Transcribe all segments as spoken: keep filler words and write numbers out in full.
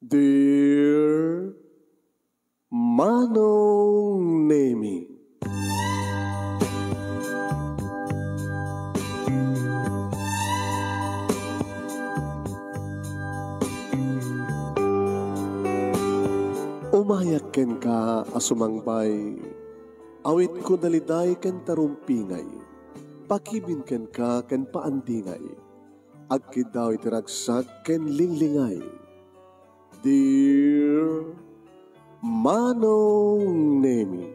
Dear Manong Nemi. Umayak kenka a sumangbay, awitko daliday ken tarumpingay, pakibin kenka ken paandingay, agkiddaw iti ragsak ken linglingay. Dear Manong Nemi,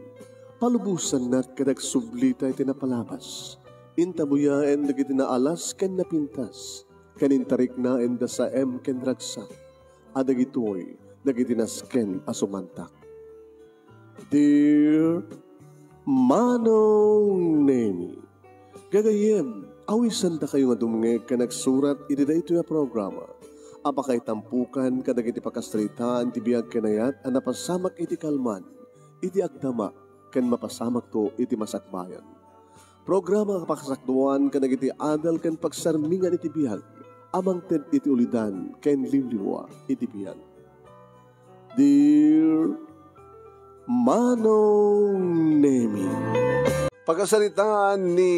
palubosannak ket agsublita iti napalabas. Intabuyaen dagiti naalas ken napintas, ken intariknaen da saem ken ragsak, a dagitoy dagiti nasken a sumantak. Dear Manong Nemi, gagayyem, awisandakayo nga dumngeg ken agsurat iti daytoy a programa a pakaitampukan kadagiti pakasaritaan ti biag ken ayat a napasamak iti kalman, iti agdama, ken mapasamakto iti masakbayan. Programa a pakasakduan kadagiti adal ken pagsarmingan iti biag a mangted iti ulidan ken liwliwa iti biag. Dear Manong Nemi. Pakasaritaan ni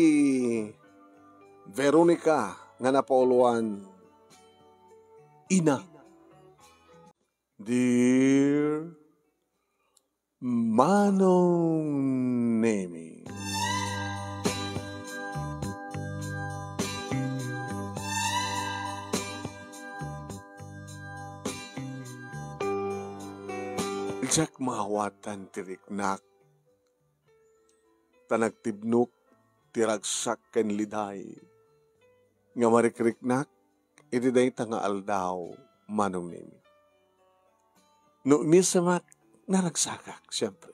Veronica nga napauluan, Ina. Dear Manong Nemi. Diak maawatan ti riknak, ta nagtibnok ti ragsak ken liday nga marikriknak iti dayta nga aldaw, Manong Nemi. No umisemak, naragsakak, siempre.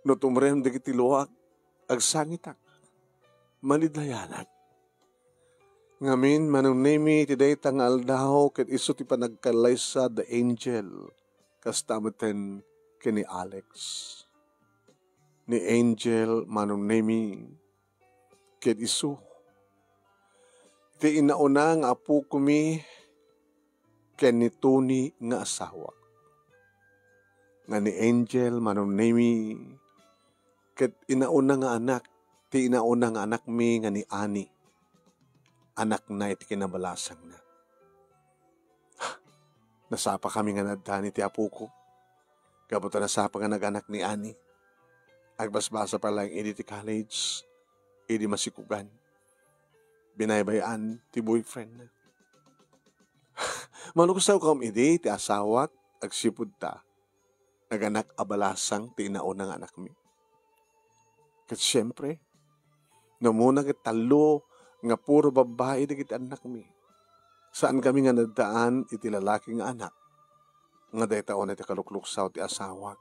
No tumrem dagiti luak, agsangitak, malidayanak. Ngamin, Manong Nemi, iti dayta nga aldaw, ket isu ti panagkallaysa da Angel, kasta metten ken ni Alex. Ni Angel, Manong Nemi, ket isu ti inauna nga apokomi ken ni Tony nga asawak. Nga ni Angel, Manong Nemi, ket inauna nga anak, ti inauna nga anakmi nga ni Ani, anakna iti kinabalasangna. Nasapakami nga naaddan iti apoko. Gapu ta nasapa nga naganak ni Ani. Agbasbasa pay laeng idi ti college, idi masikugan. Binaybay-an ti boyfriendna. Malugsawkam idi ti asawak, agsipud ta naganak a balasang ti inauna nga anakmi. Ket siempre, namuna ket tallo nga puro babbai dagiti annakmi. Saankami nga naddaan iti lalaki nga anak. Nga dayta unay ti kalukluksaw ti asawak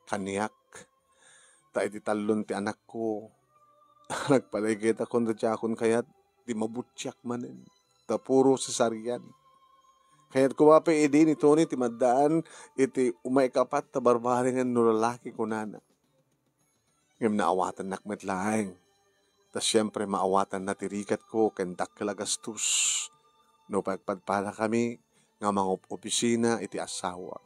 kaniak, ta iti tallon ti anakko, nagpalaygetakon ta diakon kayat ti mabutiak manen, ta puro cesarean. Kayatko pay idi ni Tony ti maddaan iti umaikapat ta barbarengen no lalaki, kunana. Ngem naawatannak met laeng, ta siempre maawatanna ti rigatko ken dakkel a gastos no pagpadpadakami nga mangob-opisina iti asawak.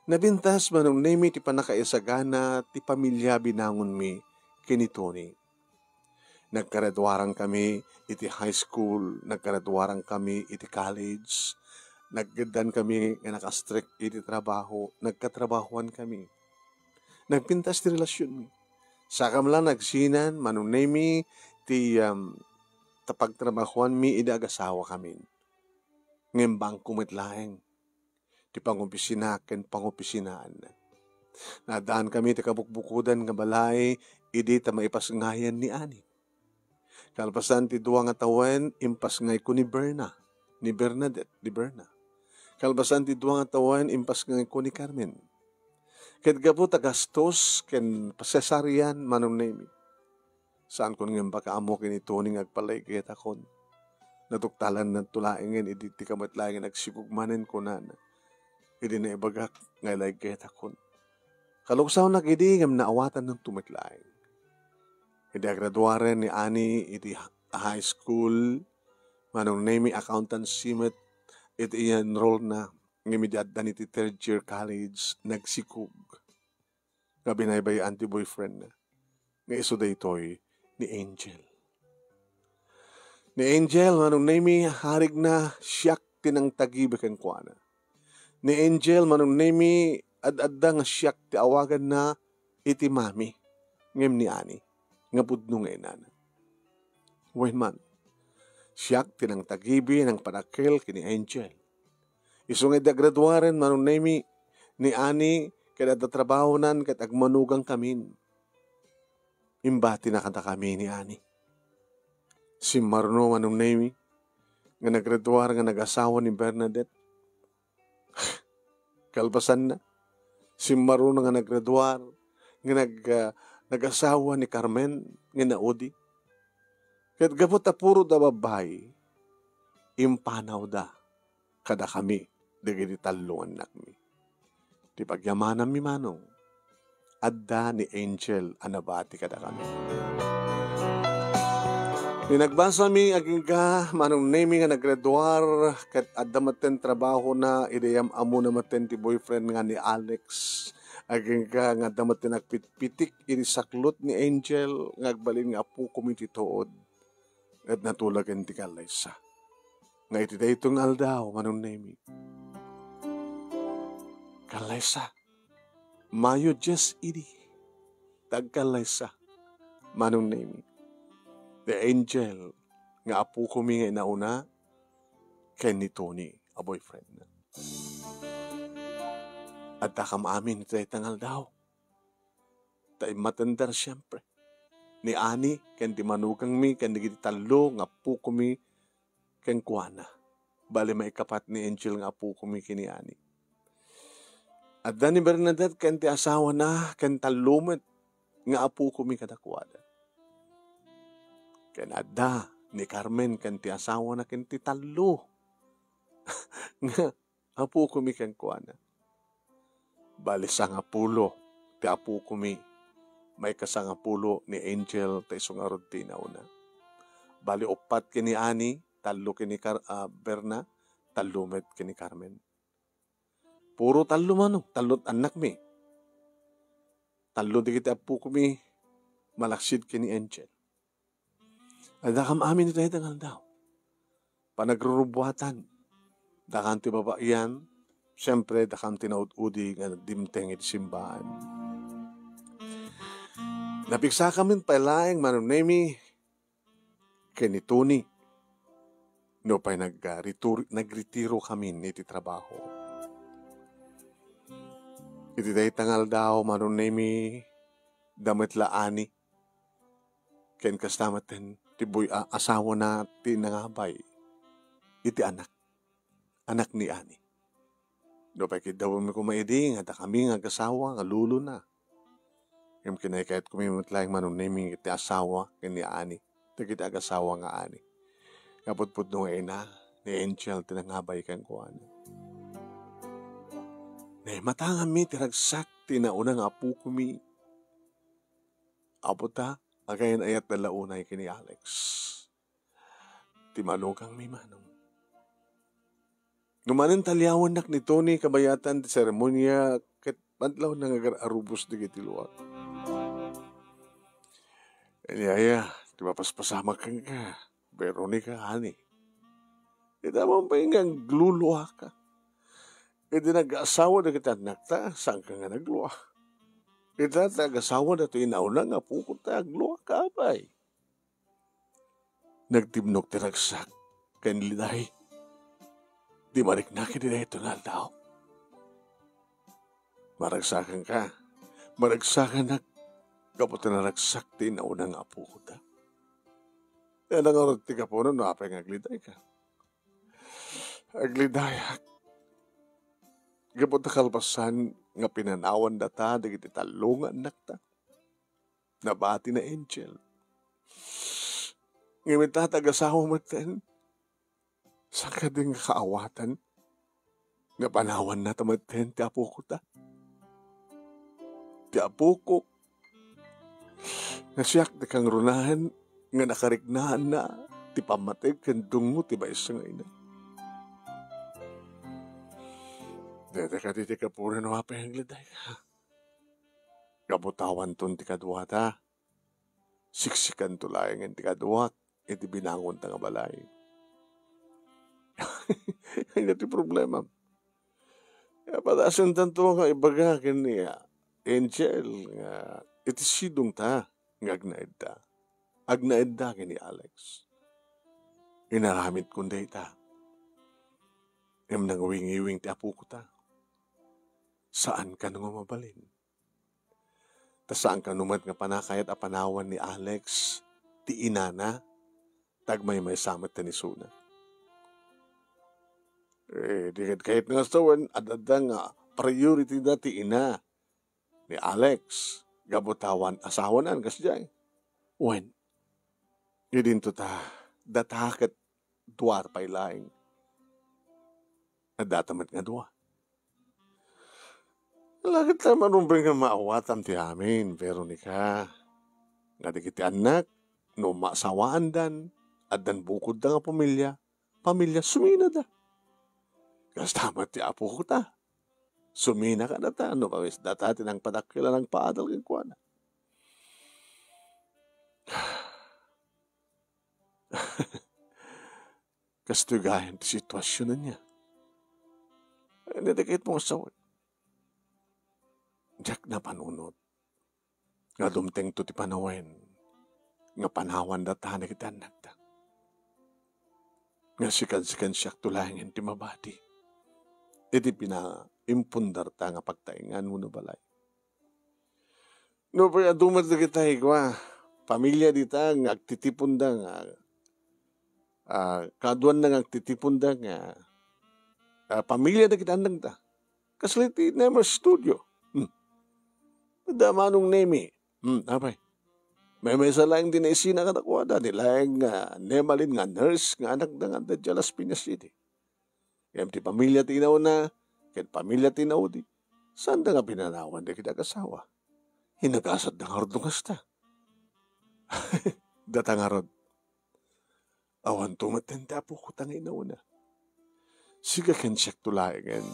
Napintas, Manong Nemi, ti pannakaisagana ti pamilia binangonmi ken ni Tony. Nagkaraduarankami iti high school, nagkaraduarankami iti college, nagkiddankami nga nakastrek iti trabaho, nagkatrabahoankami. Nagpintas ti relasionmi. Saka met la nagsinan, Manong Nemi, ti, um, ta pagtrabahoanmi idi agasawakamin. Ngem bangko met laeng ti pangopisina ken pangopisinaanna. Naaddankami ti kabukbukodan nga balay idi ta maipasngayan ni Ani. Kalpasan ti dua nga tawen, impasngayko ni Berna, ni Bernadette, ni Berna. Kalpasan ti dua nga tawen, impasngayko ni Carmen. Ket gapu ta gastos ken cesarean, Manong Nemi, saankon nga imbag ammo ken ni Tony nga agpalaygetakon. Natuktalannanto laengen idi tika met laengen agsigug manen, kunana. Idi naibagak nga ilaygetakon. Kalugsawnak idi ngem naawatannanto met laeng. Idi agraduaren ni Ani iti ha-, high school, Manong Nemi, accountancy met iti i-enrollna, ngem idi addan iti third year college, nagsikog nga binaybay-an ti boyfriendna, nga isu daytoy ni Angel. Ni Angel, Manong Nemi, harigna, siak ti nangtagibi kenkuana. Ni Angel, Manong Nemi, ad-adda nga siak ti awaganna iti mami, ngem ni Ani, nga pudno nga inana. Wen man, siak ti nangtagibi, nangpanakkel ken ni Angel. Isu nga idi agraduaren, Manong Nemi, ni Ani, ket adda trabahonan ket agmanugangkamin. Imbatina kadakami ni Ani. Simmaruno, Manong Nemi, nga nagraduar nga nagasawa ni Bernadette. Kalpasanna, simmaruno nga nagraduar nga nag-, ah, nagasawa ni Carmen nga naudi. Ket gapu ta puro da babbai, impanawda kadakami dagiti tallo nga annakmi. Ti pagyamananmi, Manong, adda ni Angel a nabati kadakami. Ni nagbasami, agingga, Manong Nemi, nga naggraduar, ket adda metten trabahona, idi am-ammona metten ti boyfriend nga ni Alex. Agingga nga adda metten agpitpitik iti saklot ni Angel nga agbalin nga apokomi ti tuod. Ket natulagen ti kallaysa. Nga iti daytoy nga aldaw, Manong Nemi, kallaysa. Mayo dies idi, ti agkallaysa, Manong Nemi, ti Angel nga apokomi nga inauna ken ni Tony a boyfriendna. Addakam amin iti dayta nga aldaw. Ta immatender siempre ni Ani ken ti manugangmi ken dagiti tallo nga apokomi kenkuana. Bali, maikapat ni Angel nga apokomi ken ni Ani. Adda ni Bernadette ken ti asawana ken tallo met nga apokomi kadakuada. Ken adda ni Carmen ken ti asawana ken ti tallo nga apokomi kenkuana. Bali, sangapulo ti apokomi. Maikasangapulo ni Angel ta isu ngarud ti inauna. Bali, uppat ken ni Ani, tallo ken ni Car-, ah, Berna, tallo met ken ni Carmen. Puro tallo, Manong, tallo ti annakmi. Tallo dagiti apokomi, malaksid ken ni Angel. Addakam amin iti dayta nga aldaw. Panagrurubuatan. Dakam ti babaean, siempre, dakam ti naud-udi nga dimteng iti simbaan. Napigsakamin pay laeng, Manong Nemi, ken ni Tony. Nupay nag-, ah, ritur-, nagretirokamin iti trabaho. Iti dayta nga aldaw, Manong Nemi, da met la Ani. Ken kasta metten ti boy-, a-, asawana ti nangabay iti anak, anak ni Ani. Nupay kiddawmi koma idi nga dakami nga agasawa nga lulona. Ngem kinaykayatkomi met laeng, Manong Nemi, iti asawa ken ni Ani, dagiti agasawa nga Ani. Nga pudpudno nga ina ni Angel ti nangabay kenkuana. Naimatanganmi ti ragsak ti nauna nga apokomi. Apo ta, agayan-ayatda la unay ken ni Alex. Ti manugangmi, Manong. No manen ta liawannak ni Tony kabayatan ti seremonia, ket madlawna nga agar-arubos dagiti luak. Ania aya ti mapaspasamak kenka, Veronica, honey? Ita man pay nga agluluaka. Idi nag-asawa dagiti annakta, saanka nga naglua? Ita ti agasawa datoy inauna nga apokota, agluaka pay. Nagtimnok ti ragsak ken liday. Di mariknak iti daytoy nga aldaw. Maragsakanka. Maragsakannak gapu ta naragsak ti inauna nga apokota. Ania ngarud ti gapuna no apay nga aglidayka? Aglidayak. Gapu ta kalpasan nga pinanawandata dagiti tallo nga annakta. Nabati ni Angel. Ngem ita ti agasawa metten, saan kadi nga kaawatan? Napanawannata metten ti apokota. Ti apokok, nga siak ti kangrunaen nga nakariknaanna ti pammateg ken dungngo ti maysa nga ina. Dayta kadi ti kapuran no apay agladayka. Gabutawanton ti kaduata. Siksikanto laengen ti kaduak iti binangonta nga balay. Ania ti problema? Padasentanto nga ibaga ken ni, ah, Angel nga iti sidongta nga agnaedda. Agnaedda ken ni Alex. Inaramidkon dayta. Ngem nangiwingiwing ti apokota. Saan kano nga mabalin. Ta saan kano met nga panakayat a panawan ni Alex ti inana, ta agmaymaysa met ti isuna. Eh, di ket kayat nga sawen, adda nga priority da ti ina ni Alex, gapu ta awan asawanan, kasdiay. Wen, idinto ta, data ket dua pay laeng. Addata met nga dua. Lakit ta marumbeng nga maawatam ti amin, Veronica. Nga dagiti annak, no maasawaandan, addan bukodda nga pamilia, pamilia suminada. Kasta met ti apokota. Sumina kadata, no kawes data ti nangpadakkel a nangpaadal kenkuana. Kastoy gayam ti situasion ania. Ania ti kayatmo nga sawen? Diak napanunot nga dumtengto ti panawen nga panawan data dagiti annakta. Nga sikansikansiakto laengen ti mabati iti pinaimpundarta nga pagtaengan wenno balay. Nupay adu met dagita, igwa, pamilia dita nga agtitiponda nga, ah, kaduanna nga agtitiponda nga, ah, pamilia dagiti annakda. Kasla iti Nemer Studio. Hmm. Da Manong Nemi. Hmm, apay. Maymaysa laeng ti naisina kadakuada, ni laeng nga Nemalin nga nurse nga anakda nga adda idiay Las Piñas City. Ngem ti pamilia ti inawna ken pamilia ti inawdi, saanda nga pinanawan dagiti agasawa. Inagasatda ngarud no kasta. Data ngarud, awanto met ti apokota nga inawna. Sikansiakto laengen.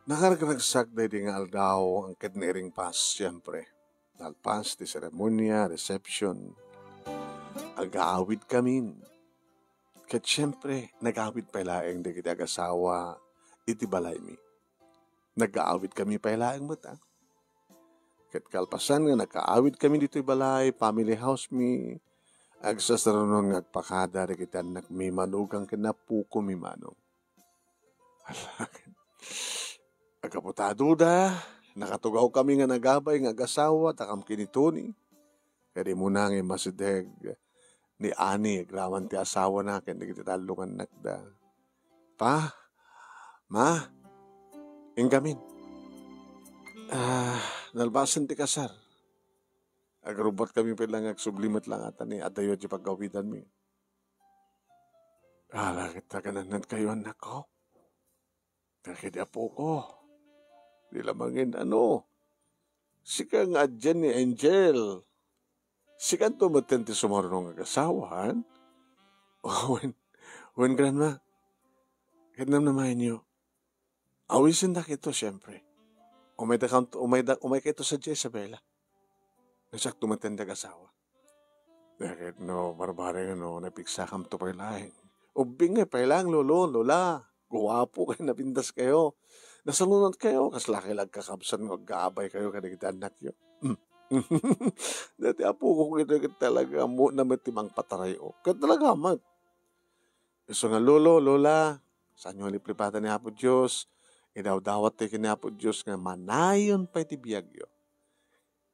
Nakarkaragsak daydi nga aldaw, ket nairingpas, siempre. Nalpas ti seremonia, reception. Agaawidkamin. Ket siempre, nagaawid pay laeng dagiti agasawa iti balaymi. Nagaawidkami pay laeng met, a. Ket kalpasan nga nakaawidkami ditoy balay, family house mi, agsasarunon nga agpakada dagiti annakmi, manugang ken apokomi, Manong. Ala, ket agkaputadoda, nakatugawkami nga nagabay nga agasawa, takam ken ni Tony. Ket immuna nga immasideg ni Ani agraman ti asawana ken dagiti tallo nga annakda. Pa, Ma, inkamin. Ah, nalpasen ti kasar. Agrubbuatkami pay la nga agsubli met la ngata ni adayo ti paggawidanmi. Ala, ket ta kanannadkayo, annakko. Dagiti apoko. Di lamangen, ano? Sika nga adian ni Angel. Sikanto metten ti sumaruno nga agasawa, han? Wen, wen, Grandma. Ket namnamaenyo. Awisendak ito, siempre. Umayda kam, umayda, umayka ito sadiay, Isabela. Nga siakto metten ti agasawa. Ket no, barbareng, no, napigsakamto pay laeng. Ubbing nga pay laeng, Lolo, Lola. Guwapo kayo, napintas kayo. Nasalunat kayo, kasla kayo la agkakabsat nga aggaabay kayo kadagiti annakyo. Hmm. Dati apoko ket, ket talaga ammoenna met ti mangpatarayo. Ket talaga met. Isu nga, Lolo, Lola, saanyo nga liplipatan ni Apo Dios. Idawdawat tayo ken ni Apo Dios nga manayon pay ti biagyo.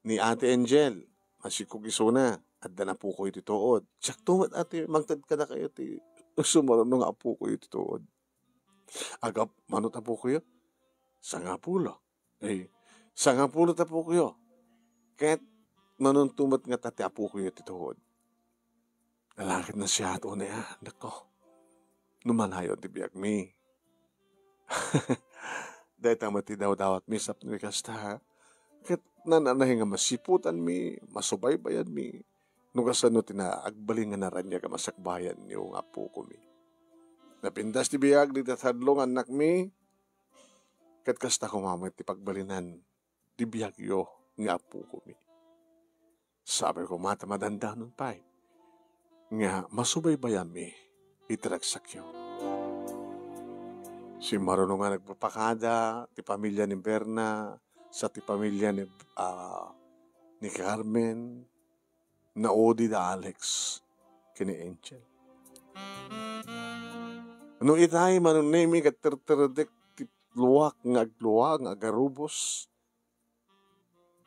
Ni Ate Angel, masikkog isuna, adda apokoyo ti tuod. Siakto met, ate, mangted kadakayo ti sumaruno nga apokoyo ti tuod. Agap-, mano ti apokoyo? Sangapulo. Ay, sangapulo ti apokoyo. Ket manonto met ngata ti apokoyo ti tuod. Ala, ket nasayaat unay, a, annakko. No manayon ti biagmi. Dayta met ti dawdawatmi, sapno kasta, ket nananay nga masiputanmi, masubaybayanmi, no kasano ti na-, agbalin nga naraniag a masakbayanyo nga apokomi. Napintas ti biag dita tallo nga annakmi, ket kasta koma met ti pagbalinan ti biagyo nga apokomi. Sabi koma ta madandanon pay nga masubaybayanmi iti ragsakyo. Simmaruno nga nagpapakada ti pamilia ni Berna sa ti pamilia ni, ah, ni Carmen, naudi da Alex ken ni Angel. No itay, Manong Nemi, ket terterdek ti luak nga agluag, nga agarubos,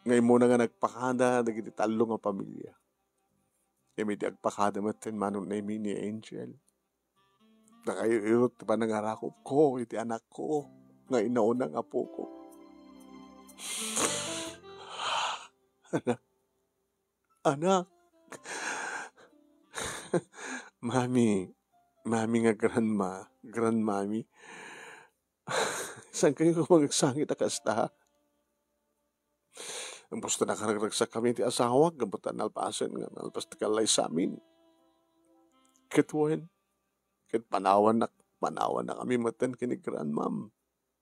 nga immuna nga nagpakada dagiti tallo nga pamilia. Ngem iti agpakada met ken Manong Nemi ni Angel, dakayo irut ti panangarakupko iti anakko nga inauna nga apoko. Anak, anak. Mami, mami nga grandma, grandmami. Saan kayo magsangit a kasta? Basta nakaragsakkami ti asawak, gapu ta nalpasen nga nalpas ti kallaysamin. Ket wen, ket panawannak, panawannak kami metten ken ni grandmam,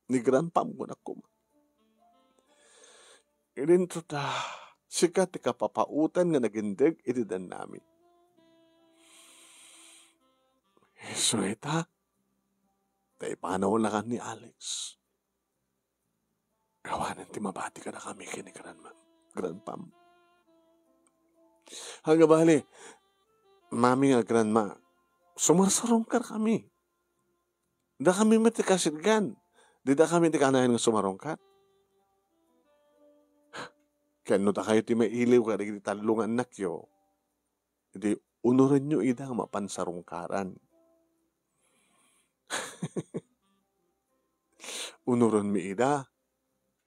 ni grandpam, kunak koma. Idinto ta, sika ti kapapaotan nga nagindeg iti dannami. Isu ita, ta ipanawnakan ni Alex. Awanen ti mabati kadakami ken ni grandma, grandpam. Ania bali, mami nga grandma, sumarsarungkar kami. Dakami met ti kasidgan. Dida kami ti kanayon nga sumarungkar. Ken no dakayo ti mailiw kadagiti tallo nga annakyo, idi unorenyo ida nga mapan sarungkaran. Unorenmi ida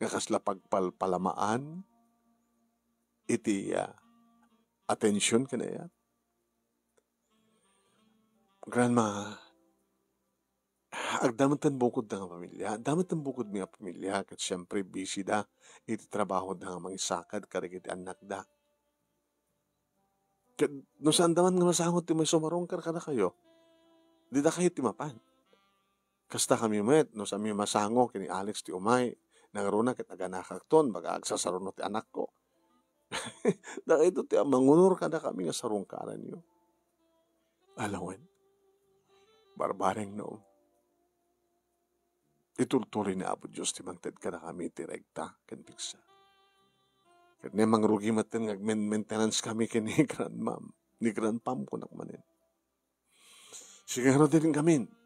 nga kasla pagpalpalamaan iti, ah, atension ken ayat. Grandma, agdameten bukod da nga pamilia, agdameten bukod mi nga pamilia, ket siempre, busy da iti trabaho da nga mangisakad kadagiti annakda. Ket no saanda man nga masango ti may sumarungkar kadakayo, dida kayo ti mapan. Kasta kami met, no saanmi masango ken ni Alex ti umay, nangruna ket aganakakton, baga agsasaruno ti anakko. Dakayo ti mangunor kadakami nga sarungkaranyo. Alawen, barbareng no. Itultuloy ni Apo Dios ti mangted kadakami ti rekta ken pigsa. Ket ne mangrugi metten nga agmen-, maintenance kami ken ni grandmam, ni grandpam, kunak manen. Sigurado din kami.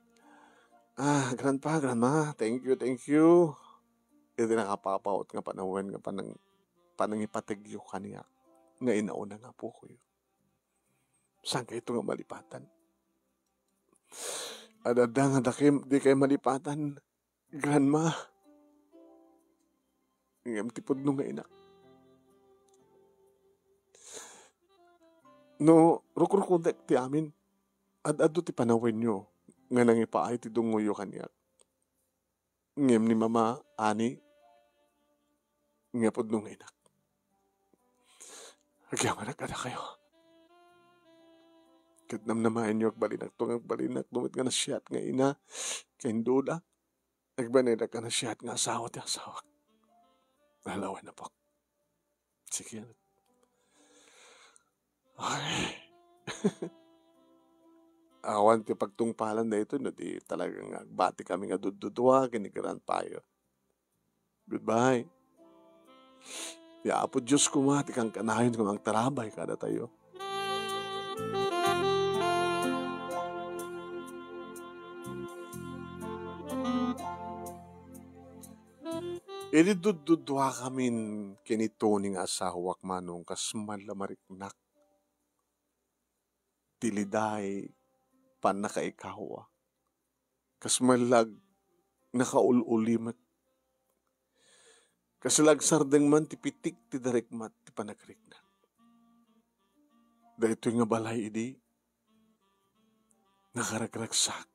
Ah, grandpa, grandma, thank you, thank you. Iti nakapapaut nga panawen nga panang-, panangipategyo kaniak nga inauna nga apokoyo. Saan kayo nga malipatan? Adda nga dakim, di kayo malipatan, grandma. Ngem ti pudno nga inak. No, rukrukudek ti amin. Ad-adu ti panawenyo nga nangipaay ti dungoyo kaniak. Ngem ni Mama, ani, nga pudno nga inak. Agyamanak kadakayo. Ket namnamaenyo, agbalinakto nga agbalinakto met nga nasiat nga ina ken dula. Agbalinakto nga nasiat nga asawa ti asawak. Alawen, apok. Sige. Ay. Awan ti pagtungpalan daytoy no di talaga nga agbati kami nga duddudua ken ni grandpayo. Goodbye. Ti Apo Dios koma ti kankanayon nga mangtarabay kadatayo. Idi duddudua kamin ken ni Tony nga asawak, Manong, kas malla mariknak ti liday, pannakaikawa. Kas mallag nakaul-ulimek. Kas lagsardeng man ti pitik ti darikmat ti panagriknak. Daytoy nga balay idi nakaragragsak.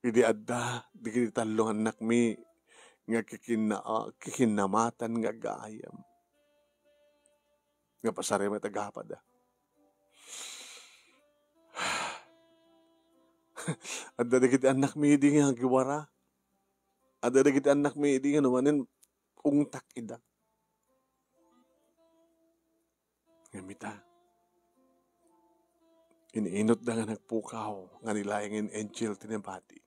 Idi adda dagiti tallo nga annakmi, nga kikinna-, kikinnamatan nga gayyem. Nga pasarem met a gapada. Adda dagiti annakmi idi nga agiwara. Adda dagiti annakmi idi nga numanen ungtak ida. Ngem ita, iniinutda nga nagpukaw nga ni laengen angel ti nabati.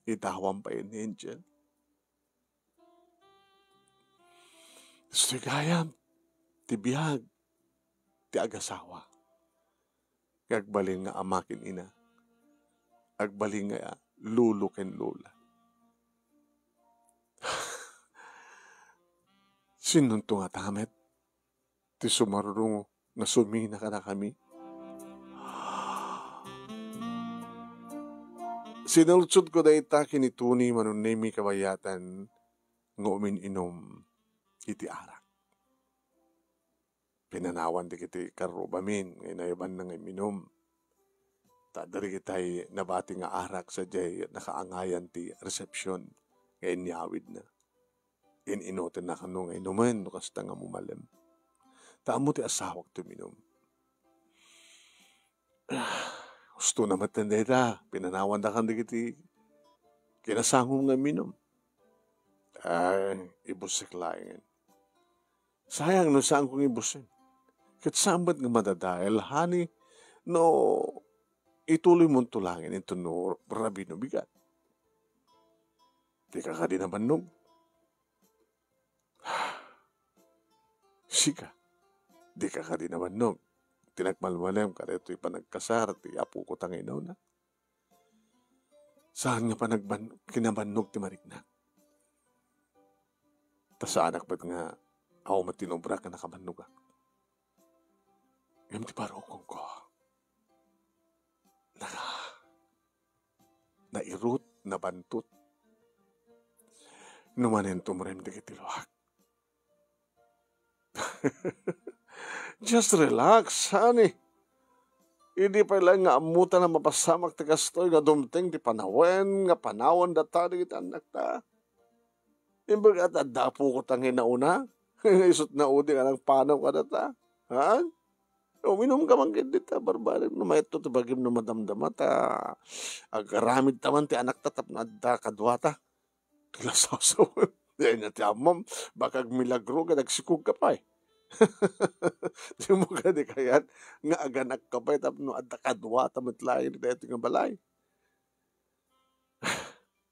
Itawam pay ni angel. Istoy gayam ti biag ti agasawa nga agbalin nga ama ken ina, agbalin nga lolo ken lola. Sinonto ngata met ti sumarurungo nga sumina kadakami? Sinaludsodko dayta ken ni Tony mano unaymi kabayatan nga umin-inom iti arak. Pinanawan dagiti karrubamin nga inayabanna nga imminum. Ta adda dagitay nabati nga arak sadiay nakaangayan ti resepsion nga inyawidna. In-inotenna kano nga inumen no kasta nga mumalem. Ta ammo ti asawak ti uminum. Hustona met dayta, pinanawandakan dagiti kinasangom nga imminum. Ay, ibussek laengen. Sayang no saanko nga ibussen. Ket saan met nga madadael, honey, no ituloymonto laengen inton no rabii no bigat. Dika kadi nabannog? Sika, dika kadi nabannog? Ti nagmalmalem kadaytoy panagkasar ti apoko ta nga inawna. Saan nga panagban-, kinabannog ti mariknak? Ta saanak met nga awan met ti naubrak nga nakabannogak. Ngem ti parukongko, na-, nairut, nabantot. No manen tumrem dagiti luak. Just relax, honey. Idi pay laeng nga ammotan a mapasamak ti kastoy nga dumteng ti panawen nga panawendata dagiti annakta. Imbag a ta adda apoko ta nga inauna, isut' na udi nga nagpanaw kadata. Ha? Uminumka man ketdi ta barbarek no maitto ti bagim no madamdama ta agaramidta man ti anakta tapno adda kaduata. Kinasawsaw. Dayta ti ammom, baka agmilagro ket agsikogka pay. Dimo kadi kayat nga aganakka pay tapno adda kaduata met laeng daytoy nga balay.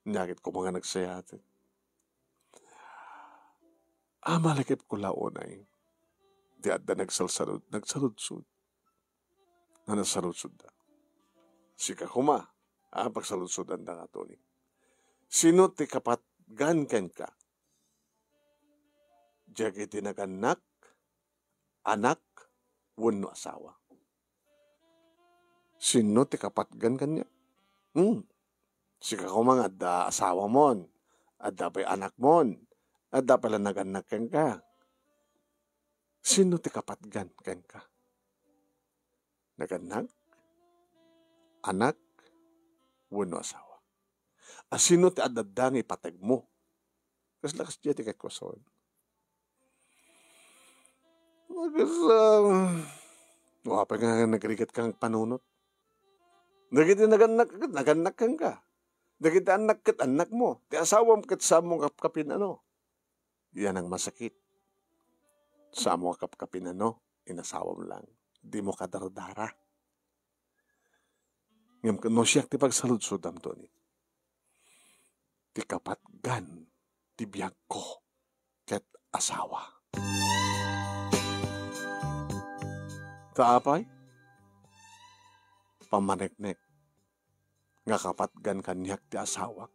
Ania ket koma nga nagsayaat. Amalakipko la unay ti adda nagsalsalud-, nagsaludsod. Nga nasaludsodda. Sika koma, a, pagsaludsodanda nga Tony. Sino ti kapatgan kenka? Diak iti nagannak, anak, wenno asawa. Sino ti kapatgan kaniak? Hmm. Sika koma nga adda asawamon, adda pay anakmon, adda pay la nagannak kenka. Sino ti kapatgan kenka? Nagannak, anak, wenno asawa? A, sino ti adda nga ipategmo? Kasla kasdiay ti kayatko a sawen. Kas, um, apay nga nagrigat ka nga panunot? Dagiti nagannak ket nagannak kenka. Dagiti annak ket annakmo. Ti asawam ket saanmo kapkapin-ano. Yan ang masakit. Saanmo kapkapin-ano, inasawam lang. Dimo kadardara. Ngem no siak ti pagsaludsodam, Tony, ti kapatgan ti biagko ket asawa. Ta apay, pammaneknek nga kapatgan kaniak ti asawak.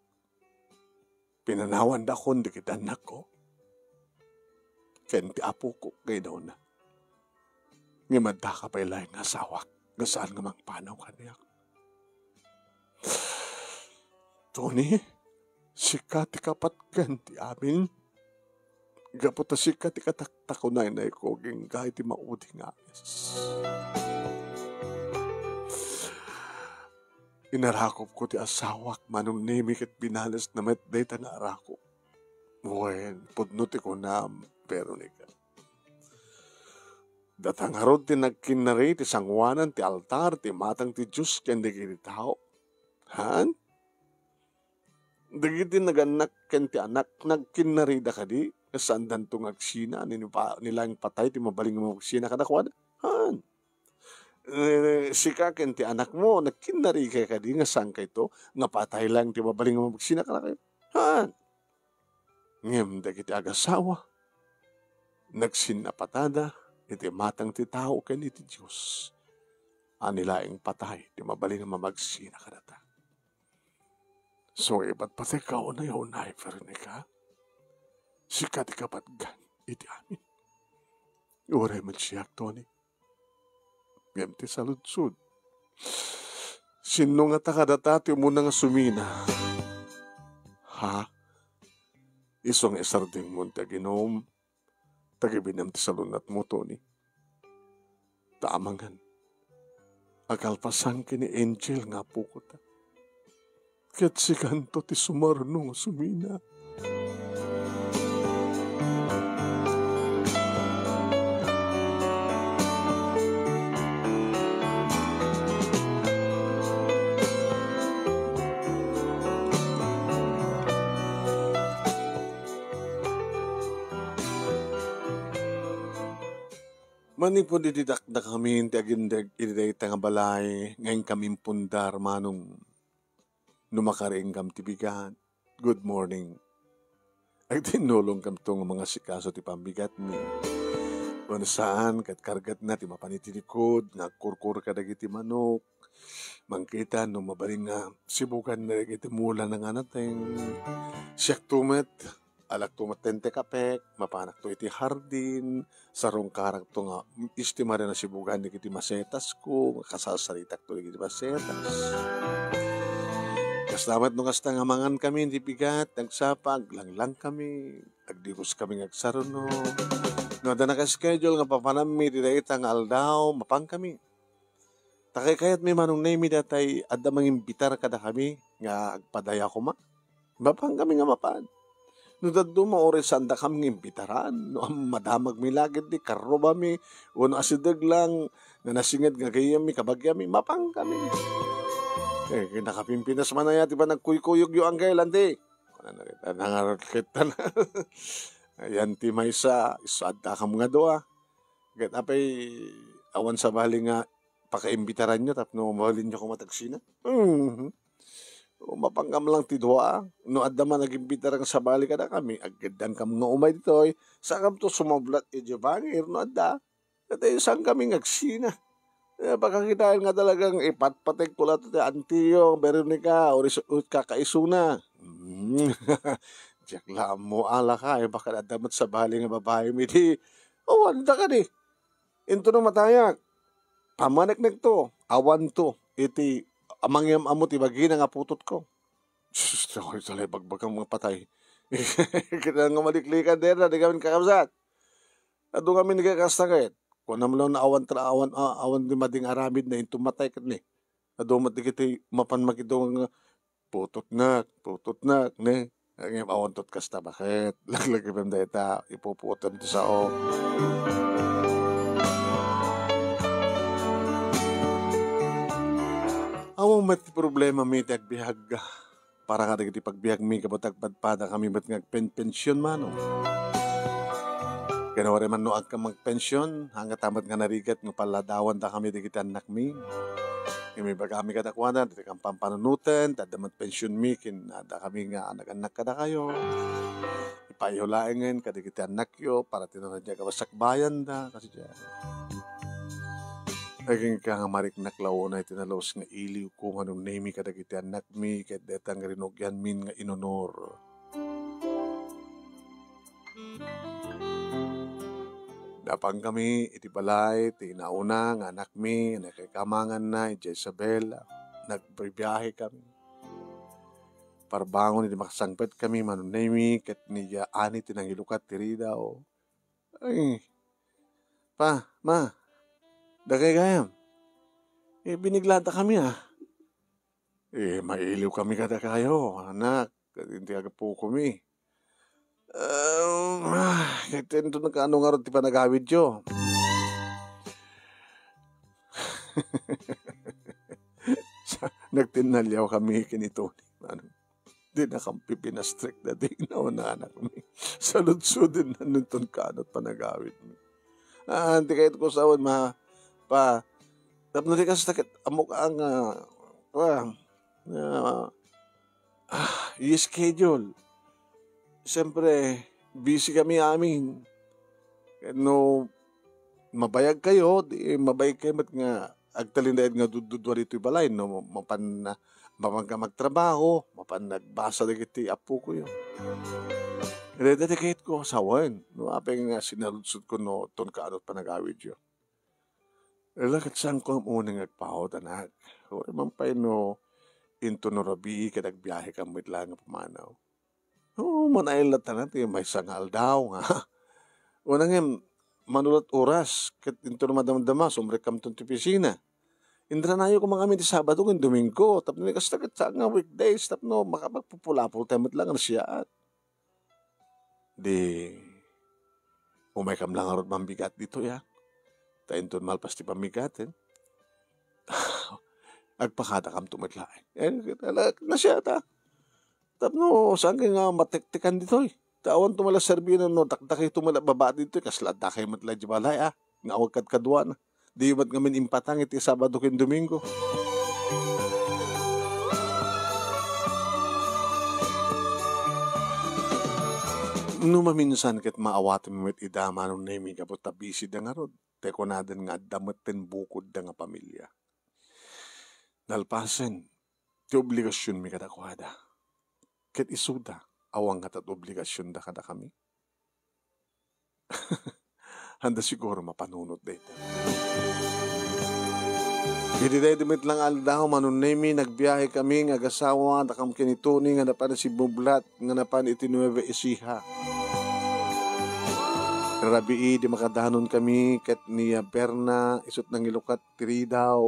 Pinanawandakon dagiti annakko ken ti apoko nga inawna. Ngem addaka pay laeng nga asawak nga saan nga mangpanaw kaniak. Tony, sika ti kapatgan ti amin. Gapu ta sika ti kataktakunaynayko agingga iti maudi nga ages. Inarakupko ti asawak, Manong Nemi, ket binalesna met dayta nga arakop. Wen, pudno ti kunam, Veronica. Data ngarud ti nagkinnari ti sangoanan ti altar ti imatang ti Dios ken dagiti tao. Han? Dagiti nagannak ken ti anak, nagkinnarida kadi? Saandanto nga agsina, ni, ni pa-, ni laeng patay ti mabalin nga magsina kadakuada? Han? Eh, sika ken ti anakmo, nagkinnarika kadi nga saankayto, nga patay laeng ti mabalin nga magsina kadakayo? Han? Ngem dagiti agasawa, nagsinnapatada iti imatang ti tao ken iti Dios, a ni laeng patay ti mabalin nga mamagsina kadata. So, ipatpatek ka unay-unay, Veronica. Sika ti kapatgan iti amin. Uray met siak, Tony. Ngem ti saludsod, sinno ngata kadata ti umuna nga sumina? Ha? Isu nga isardengmo ti aginum, ta gibinam ti salunatmo, Tony. Ta amangan a kalpasan ken ni Angel nga apokota. Ket sikanto ti sumarno nga sumina. Manipud iti dakdakamin ti agindeg iti dayta nga balay nga inkam impundar, Manong, no makariingkam ti bigat, good morning. Agtinnulongkamto nga mangasikaso ti pambigatmi. Wenno saan, ket kargatna ti mapan iti likod nga agkurkur kadagiti manok. Mangkita no mabalin nga sibuganna dagiti mulana nga nateng. Siakto met, alakto met tentekapek, mapanakto iti hardin, sarungkarakto nga istimaren a sibugan dagiti masetasko, nga kasasaritakto dagiti masetas. Kasta met no kasta nga mangankami iti bigat, nagsapa, aglanglangkami, agdibuskami nga agsarno. No adda naka-schedule nga papananmi iti dayta nga aldaw, mapankami. Ta kaykayatmi, Manong Nemi, datay adda mangimbitar kadakami nga agpadaya koma. Mapankami nga mapan. No dadduma, uray saandakam nga imbitaran, no am-, madamagmi la ketdi, karrubami, wenno asideg lang nga nasinged nga gayyemmi, kabagiammi, mapankami. Eh, nakapimpinas man aya ti panagkuykuyogyo, Angkel, Auntie. Kunana ket, nangarot ket, ayan ti maysa, isu addakam nga dua. Ket apay, awan sabali nga pakaimbitaranyo tapno mabalinyo koma ti agsina? Mhm. O, mapankam lang ti dua. No adda man agimbitar nga sabali kadakami, agkeddankam nga umay ditoy, saankamto sumablat idiay bangir no adda. Ket ay, saankami nga agsina? Eh, pakakitaen nga talagang ipatpatekko latta ti antiyo, Veronica, uray su-, ut kakaisuna. Hmm. Diak la ammo, ala ka, eh, baka adda met sabali nga babaim iti, awan, da kadi. Into no matayak, pamaneknekto, awanto iti amangiyam-ammo ti bagina nga putotko. Sus, daytoy sa ibagbagam nga patay. Kita nga maliklikan dayta, di kami kakabsat. Adu kami ni kakasta ket. Kunam lang na awan tra-, awan, a-, awan di mading aramid na into matay ket ni. Adu met dagiti mapan makidawang nga, "Putotnak, putotnak," ne? Ngem awan tot kasta, baket? Laglagipem dayta, ipupuotem ti sao. Awan met ti problemami ti agbiag. Para kadagiti pagbiagmi, gapu ta agpadpadakami met nga agpenpension, Manong. Ken uray man no agkam agpension, hanggatam met nga narigat nga palladawandakami dagiti annakmi. Ngem ibagami kadakuada, dagiti kam pampanunoten, ta adda met pensionmi, ken addakami nga nag-annak kadakayo. Ipayo laengen kadagiti annakyo, para ti naradia nga masakbayanda, kasdiay. Agingga nga mariknak la unay ti nalus nga iliwko, Manong Nemi, kadagiti annakmi, ket dayta nga rinugianmin nga inunor. Napangkami iti balay ti nauna nga anakmi, nga nakikamanganna idiay Isabela. Nagbibiahekami. Parbangon iti makasangpetkami, Manong Nemi, ket ni Ani ti nangilukat ti ridaw. Ay, Pa, Ma, dakay gayam. Eh, biniglatakami, ah. Eh, mailiwkami kadakayo, anak, ket iti agapukomi. Um, ah, ket inton kaano ngarud ti panagawidyo? Sa-, nagtinnaliawkami ken ni Tony. Ano? Dinakam pipinastrek dayta inaunanakmi. Saludsoden inton kaano ti panagawidmi. Ah, di kayatko sawen, ma-, pa, tapno di kasta ket ammok nga, ah, ah, ah, i-schedule. Siyempre, busy kami amin. No mabayag kayo, di mabayag kayo met nga agtalinaed nga dududua ditoy balay, no mapan, mapan ka magtrabaho, mapan nagbasa dagiti appokoyo. Dayta ti kayatko sawen, no apay nga sinaludsodko no ton kaano ti panagawidyo. Ala, ket saanko nga agpaut, anak. Uray man pay no inton no rabii ket agbiahekam met laeng nga pumanaw. Oo, manayon latta ti maysa nga aldaw nga. Una ngem, mano lat oras, ket inton madamdama, sumrekkamton ti opisina. Inranayo koma ngamin ti Sabado ken Domingo, tapno kasta ket saan nga weekdays, tapno makapagpupulapol tayo met laeng nga nasiaat. Di, umaykam la ngarud mambigat ditoy, a. Ta inton malpas ti pammigaten, agpakadakamto met laeng. Eh, ala, nasiaat, a. Tapno, saan kay nga matektekan ditoy? Ta awan to met la serbien no dakdakayto met la babaet ditoy, kasla addakay met la di balay, a. Nga awan kadkaduana. Di met ngamin impatang iti Sabado ken Domingo. No maminsan ket maawatem met ida, Manong Nemi, gapu ta busy da ngarud. Tay kunaden nga adda met ti bukodda nga pamilia. Nalpasen, ti obligasionmi kadakuada. Ket isuda, awan ngata ti obligasionda kadakami. Anda siguro mapanunot dayta. Iti daydi met la nga aldaw, Manong Nemi, nagbiahe kami nga agasawa, dakam ken ni Tony nga napan simmublat, nga napan iti Nueva Ecija. Rabii di makadanon kami ket ni Berna, isut' nangilukat ti ridaw.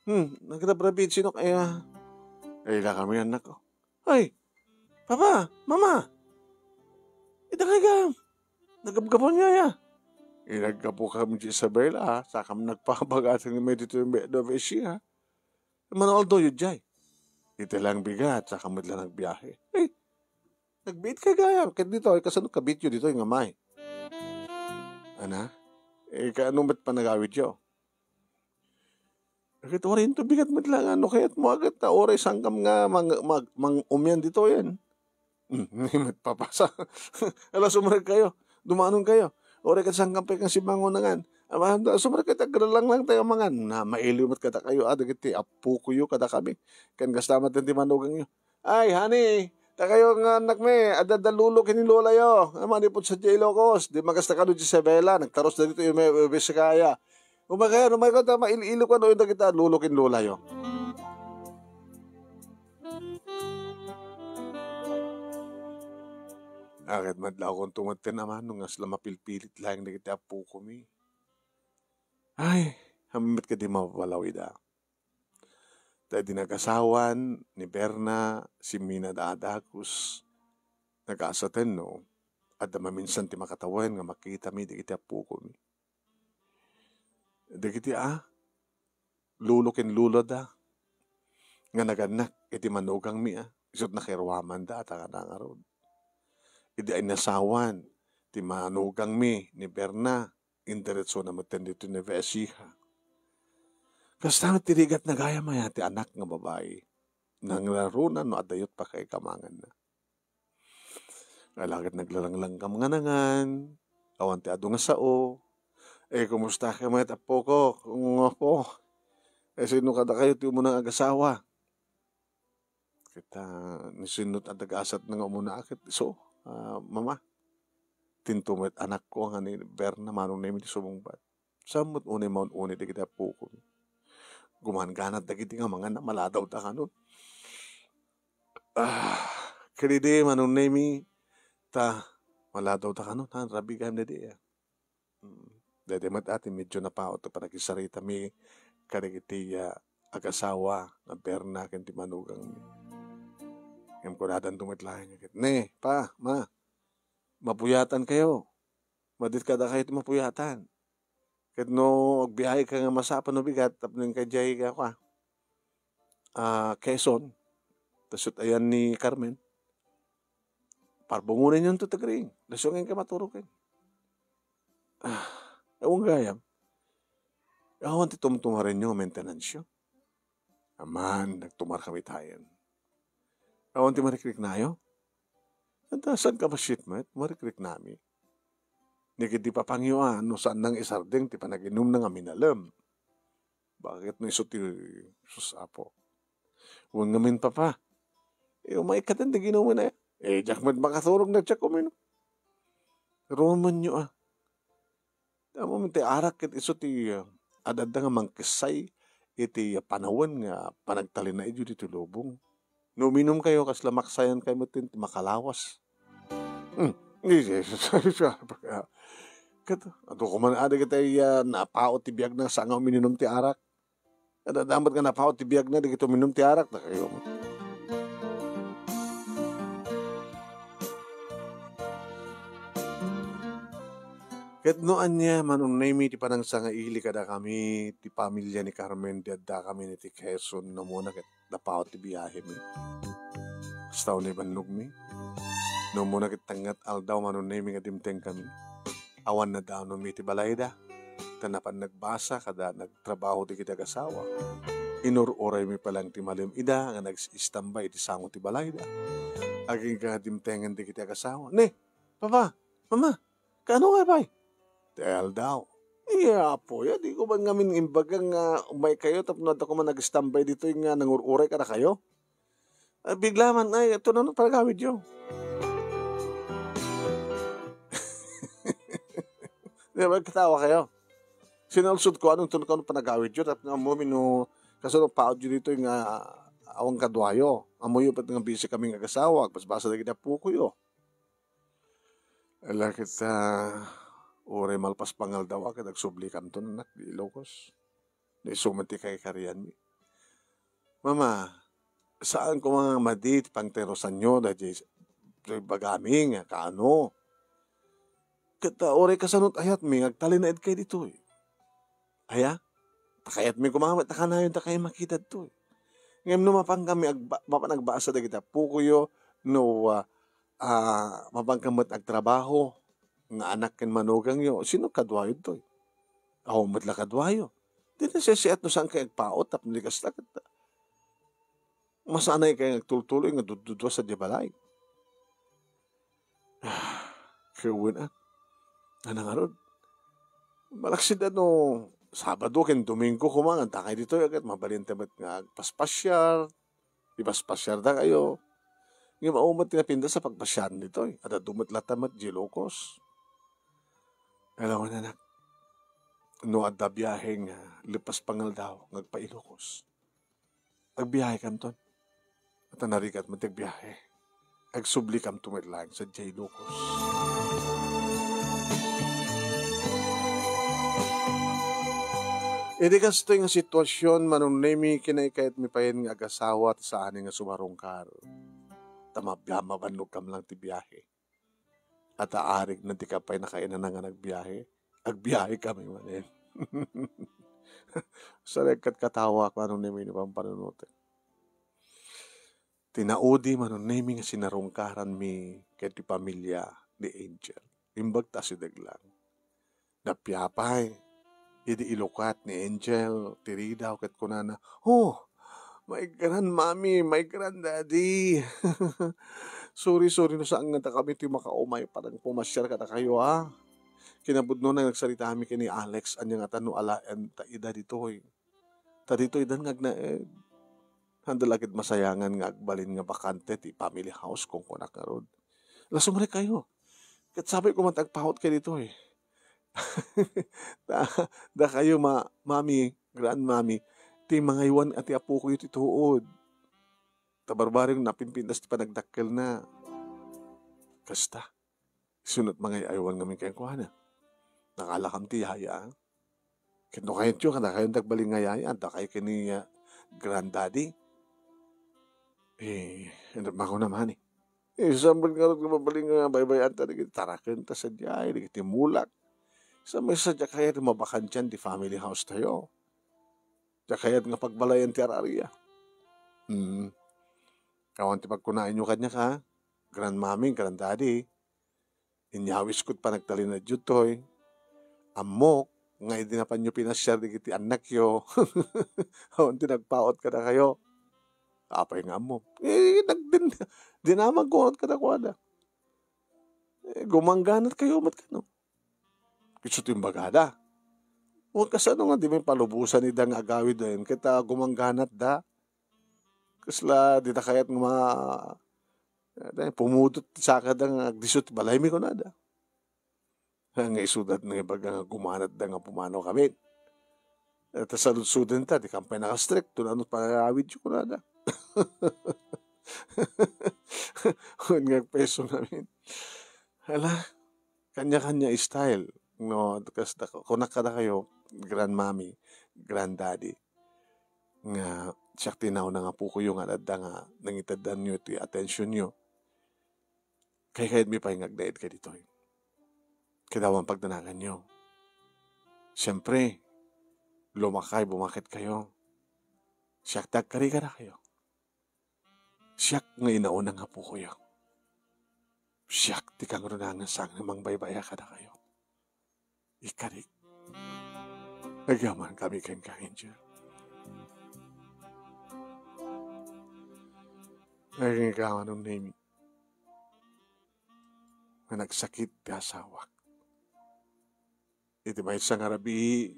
Hmm, nagrabrabiid, sino kaya? Ay, la kami, anak ko. Ay, Papa, Mama, ita kay gayam? Nagapgapuan nga ya. Inaggapu kami ti Isabela, a, sakam nagpabagaten nga may dito yung Nueva Ecija. Mano aldo yu jay? Iti lang bigat, sakam met la nagbiahe. Ay, nagbiit kay gayam, ket dito, ay kasano kabityo dito yung amay? Ana? Eh, kaano met panagawid yo? Ket uray into bigat met la nga no kayat mo, a, ket ta uray sangkam nga mang-, mag-, mang-umian ditoyen. Hmm, ni met papasa. Ala, sumrek kayo. Dumanon kayo. Uray ket sangkam pay nga simangonangan. Ama, sumrek ket agralanglang tayo mangan. Na mailiw met kadakayo, a, dagiti appokoyo kadakami. Ken kasta met ti manugangyo. Ay, honey, ta kayo nga annakmi, adda da lolo ken ni lolayo. Nga manipud sadiay Ilocos, di makasta kano ti Isabela, nagtarus da dito yung may, may Biscaya. Umay kayo, umay kayo, ta mail-ilo kano yung dagita lolo ken lolayo. Aket madlawkon tumadten, Ama, no nga sla mapilpilit laeng dagiti appokomi. Ay, hammet kadi mapapalaw ida. Ta idi nagasawan ni Berna, simmina da a dagus. Nagasaten no adda maminsan ti makatawen nga makitami dagiti appokomi. Dagiti a, lolo ken lola da, nga nagannak iti manugangmi a, isut' nakiruaman da a ta nga nangarud. Idi inasawan ti manugangmi ni Berna, indiretsona metten ditoy Nueva Ecija. Kasta met ti rigat na gayam aya ti anak nga babai. Nangraruna no adda yot pakaigamanganna. Ala ket naglalanglangkam nga nangan, awan ti adu nga sao. Eh, kumusta kayo met, apoko? Nga po. Eh, sino kadakayo ti umunang agasawa? Ket, ah, ni sinno ti adagasat na nga umuna ket isu, ah, mama. Tinto met anakko nga ni Berna, Manong Nemi ti sumungbat. Saan met unay maun-unay dagiti appokomi? Gumanganat dagiti nga mangan a maladaw da kanon. Ah, ket idi, Manong Nemi, ta maladaw da kanon, ha? Rabii gayam daydi, ah. Mm. Daydi met a ti medyo napaut ti panakisaritami kadagiti, ah, agasawa nga berna ken ti manugangmi. Ngem kunadanto met laeng nga ket, "Ne, pa, ma, mapuyatankayo. Maditka dakayo ti mapuyatan. Ket no agbiaheka nga masapul no bigat tapno inka idiay nga kua, ah, Quezon, ta sut ayan ni Carmen, parbungonenyonto ti agriing. Dasyo nga inka maturoken." Ah, awan gayam. Awan ti tumtumarenyo nga maintenance-yo. Aman, nagtumar kami tayen. Awan ti marikriknayo? Anta, saan ka masitmet? Marikriknami. Ni ket di papangyo a, no saan nang isardeng ti panaginumna nga minalem. Bakit no isu ti sus, Apo? Wen ngamin, Papa. E, umay ka ti ginumen aya. E, diak met makaturog na diak uminum. Rumenyo a. Ammom ti arak ket isu ti, ah, ad-adda nga mangkessay iti panawen nga panagtalinaedyo ditoy lubong. No uminumkayo, kasla maksayankayo met ti makalawas. Hmm. Ket adu koma adi dagiti, ah, napaut ti biagna saan nga uminum ti arak. Adda met nga napaut ti biagna dagiti uminum ti arak, dakayo. Ket no ania, Manong Nemi, ti panangsangaili kadakami, ti pamilia ni Carmen, di addakami iti Quezon, no ammona ket napaut ti biahemi. Kasta unay bannogmi. No ammona ket tengnga ti aldaw, Manong Nemi, nga dimtengkami. Awan nadanonmi iti balayda, ta napan nagbasa kada nagtrabaho dagiti agasawa. Inur-uraymi pay laeng ti malem ida nga nag-istambay iti sango ti balayda. Agingga nga dimtengen dagiti agasawa. Ne, Papa, Mama, kaano ngay pay? Ti aldaw. Iya, Apo, ya, di ko man ngamin imbaga nga umaykayo tapno adda koma nag-istambay ditoy nga nangur-uray kadakayo. Ay, bigla man, ay, ito na no panagawidyo. Di ba, katawa kayo? Sinalsod ko, anong tunod ko, anong panagawidyo? Tapos nga mo, mino, kaso nung paod yun dito yung, ah, awang kaduayo. Amoyo, pati nga busy kaming agasawa, agbasbasa dagiti apukoyo. Ala ket, ah, uray malpas pangaldaw, ket agsubli kanto, anak, di Ilocos. Isu met ti kaikarianmi. Mama, saan koma nga madi ti pangterosanyo daytoy, daytoy bagami nga kaano? Ket, ah, uray kasano ti ayatmi nga agtalinaedkayo ditoy. Aya? Ta kayatmi koma met a kanayon dakayo makita ditoy. Ngem no mapan kami agba-, mapan agbasa dagiti apukoyo, no, ah, ah, mapan ka met agtrabaho nga anak ken manugangyo, sino kaduayo ditoy? Awan met la kaduayo. Di nasisiat no saan kayo agpaot tapno di kasta ket masanay kayo nga agtultuloy nga dudduduas sadiay balay. Kewen a. Nanangarud. Malaksid a no Sabado ken Domingo koma nga adda kayo ditoy, ket mabalin ta met nga agpaspasiar, ipaspasyar dakayo. Ngem awan met ti napintas a pagpasiar ditoy. Adda dumet latta met di Ilocos. Hello, anak. No adda biahe nga lepas pangaldaw nga agpa-Ilocos, agbiahe kanton. At narigat met ti agbiahe. Agsubli kanto met laeng sadiay Ilocos. Idi kastoy nga sitwasyon, Manong Nemi, kinaykayatmi payen nga agasawa ti saan nga sumarungkar. Ta mabia-, mabannogkam lang ti biahe. At aarig na di ka pay nakainana nga nagbiahe. Agbiahe kami manen. Sarek ket katawa, Manong Nemi, ni pampanunotek. Ti naudi, Manong Nemi, nga sinarungkaranmi ket ti pamilia ni Angel. Imbag ta asideg lang. Napiapay idi ilukat ni Angel ti ridaw ket kunana, "Oh, my grand mommy, my grand daddy. Sorry, sorry no saan nga dakami ti makaumay para pumasiar kadakayo, ha." Kinapudno na nagsaritami ken ni Alex, ania ngata no alaen ta ida ditoy. Ta ditoy dan nga agnaed. Haanda la ket masayangan nga agbalin nga bakante ti family house, kunkunak ngarud. Ala, sumrek kayo. Ket sapay koma ti agpaut kayo ditoy. Ta, dakayo, ma-, mami, grandmami, ti mangaywan a ti apokoyo ti tuod. Ta barbareng napimpintas ti panagdakkelna. Kasta. Isu met mangay-aywan ngamin kenkuana. Nakalakam ti yaya. Ket no kayatyo, kadakayo ti agbalin nga yaya, dakayo ken ni, ah, Granddaddy. Eh, ano ba ako naman eh? Eh, saan ba nga mabalin nga baybay-an ta dagiti taraken ta sadiay, dagiti mulak? Sa may sadya kayat mabakantian ti family house tayo. Diak kayat nga pagbalayan ti ar-aria. Hmm. Awan ti pagkunaenyo kaniak, ha? Grandmami, granddaddy. Inyawisko ti panagtalinaedyo toy. Ammok nga idi napanyo pinasiar dagiti annakyo, awan ti nagpaut kadakayo. Apay nga ammom? Eh, nagdin-, dinamag kunat kadakuada. Eh, gumangganat kayo met kano. Isu ti imbagada. O, kasano nga di mi palubosan ida nga agawid, eh, ket, ah, gumangganat da? Kasla dita kayat nga ma-, eh, pumudot ti sakada nga agdisso ti balaymi, kunada. Nga isuda ti nangibaga nga gumanatda nga pumanaw kami. Eh, ta saludsodenta, di kampay nakastrikto, no, ano panagawidyo, kunada. Wen nga peso ngamin. Hala, kanya-kanya style, no? Kas da-, kunak kadakayo, grandmami, granddaddy, nga siak ti nauna nga apokoyo nga adda nga nangiteddanyo ti attentionyo. Kaykayatmi pay nga agnaed kaditoy. Ket awan pagdanaganyo. Siempre, lumakay, bumaketkayo. Siak ti agkari kadakayo. Siak nga inauna nga apokoyo. Siak ti kangruna nga saan nga mangbaybay-a kadakayo. Ikarik. Agyamankami kenka, Angel. Agingga, Manong Nemi, nga nagsakit ti asawak. Iti maysa nga rabii,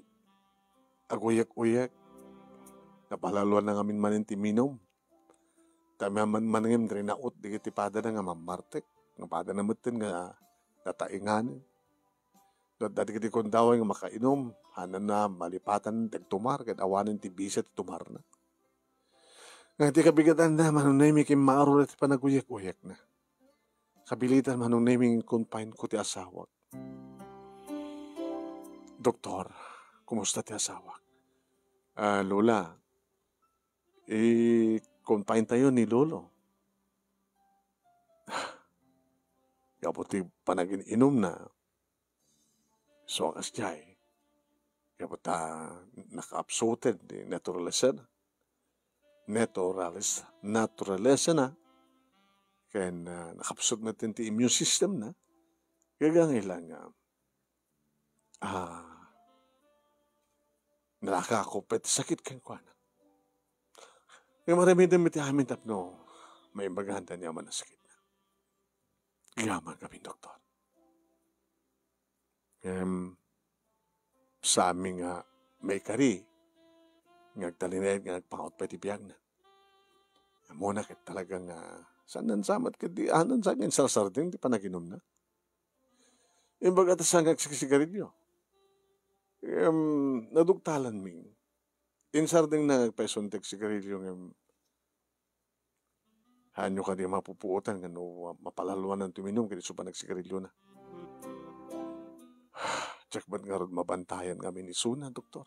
aguyek-uyek. Napalaluanna ngamin manen ti minum. Ta amangan ngem rinaut dagiti padana nga mammartek, nga padana metten nga natainganen. Adda dagiti kundaway nga makainum, hananna malipatan ti agtumar, ket awanen ti bisa ti tumarna. Nga ti kabigatanna, Manong Nemi, kimmaarul ti panaguyek-uyekna. Kabilitan, Manong Nemi, nga i-confine ko ti asawak. Doktor, kumusta ti asawak? Ah, Lola, i-confine tayo ni Lolo. Gapu ti panagin-inumna, so, a kasdiay, gapu ta nakaabsuted ti naturalesana. Naturalis-, naturalesana, ken, ah, nakaabsut met ti immune system na. Gagangay lang nga, ah, nalaka ko pay ti sakit kenkuana. Nga maramidem iti amin tapno maibaganda ni aman a sakit na. Yaman kami, doktor. Ngem, saanmi nga maikari nga agtalinaed nga nagpaut pay ti biagna. Ammona ket talaga nga saan sa met ket di, anan sa nga insarsardeng ti panaginumna. Imbaga ta saan nga agsigsigarilio. Em, nadugtalanmi. Insardengna nga agpaisuntek sigarilio ngem, haanyo kadi mapupuotan nga no mapalaluanan ti uminum ket isu pay nagsigariliona. Diak met ngarud mabantayan ngamin isuna, doktor.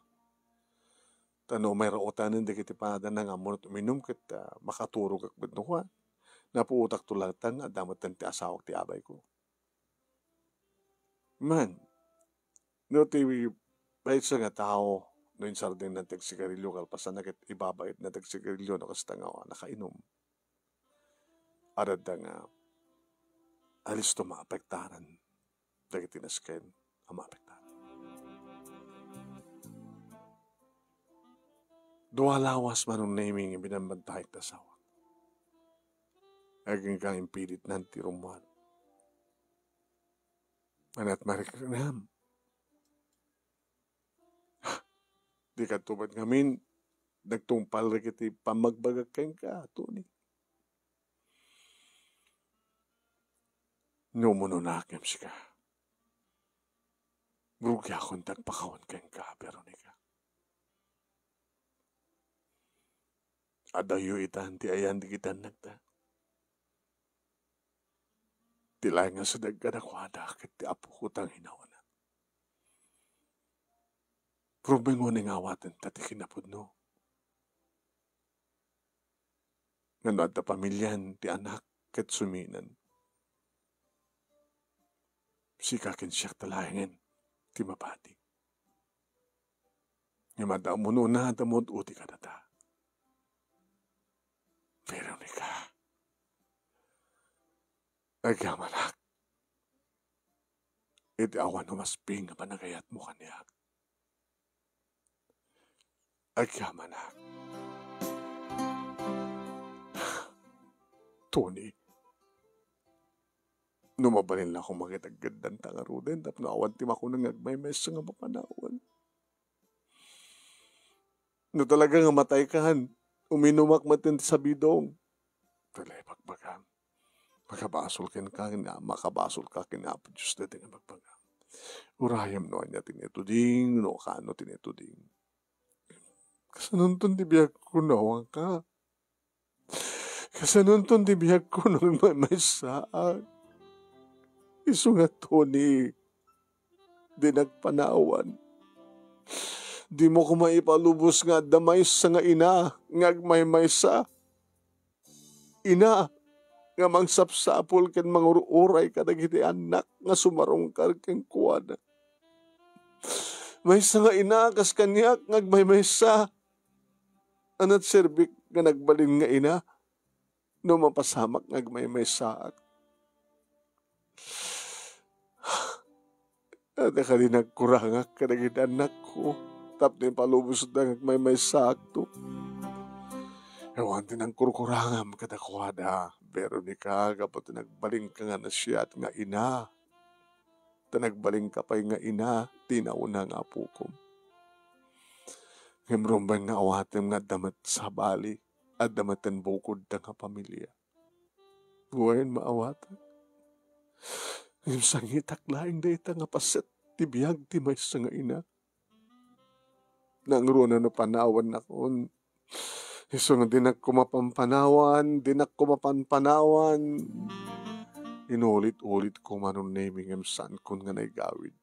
Ta no umay rautanen dagiti padana nga ammonan uminum ket, ah, makaturogak met no kua. Napuotakto latta nga adda metten ti asawak ti abayko. Man, no ti maysa nga tao, no insardengna ti agsigarilio kalpasanna ket ibabaetna ti agsigarilio no kasta nga nakainum, adda nga alisto maapektaran dagiti nasken a maapektaran. Dua lawas, Manong Nemi, nga binambantayan ti asawak. Agingga impilitnan ti rummuar. Anat marikrinam. Di kadto met ngamin, nagtungpal dagiti pammagbagak kenka, Tony. No umunonak ngem sika, rugiakon ti agpakawan kenka, Veronica. Adayo itan ti ayan dagiti annakta. Ti laeng nga sadeg kadakuada ket ti apok ta nga inauna. Rumengon nga awaten ta ti kinapudno. nga no adda pamilian ti anak ket suminan, sika ken siak ta laengen ti mapati. Ngem adda umunona, adda maud-udi kadata. Veronica, agyamanak. Iti awan umasping a panagayatmo kaniak. Agyamanak. Tony, no mabalin la koma ket aggaddanta ngaruden tapno awan ti makunak nga agmaymaysa nga mapanawan. No talaga nga mataykan, uminumak met ti sabidong. Dayta la ibagbagam. Makabasol kenka ken, makabasolka ken Apo Dios dayta nga ibagbagam. Urayem no ania ti naituding, no kano ti naituding. Kasanonton ti biagko no awanka? Kasanonton ti biagko no agmaymaysaak? Isu nga Tony, di nagpanawan. Dimo koma ipalubos nga adda maysa nga ina nga agmaymaysa. Ina nga mangsapsapul ken mangur-uray kadagiti annak nga sumarungkar kenkuana. Maysa nga ina kas kaniak nga agmaymaysa. Ania ti serbik nga nagbalin nga ina no mapasamak nga agmaymaysaak? Adda kadi nagkurangak kadagiti annakko tapno ipalubosda nga agmaymaysaakto? Awan ti nangkurkurangam kadakuada, Veronica, gapu ta nagbalinka nga naasiat nga ina. Ta nagbalinka pay nga ina ti nauna nga apokom. Ngem rumbeng nga awatem nga adda met sabali, adda met bukod da nga pamilia. Wen, maawatak. Ngem sangitak laeng dayta nga paset ti biag ti maysa nga ina. Nangruna no panawannakon. Isu nga dinak koma panpanawan, dinak koma panpanawan. Inulit-ulit ko manon Nemi ngem saankon nga naigawid.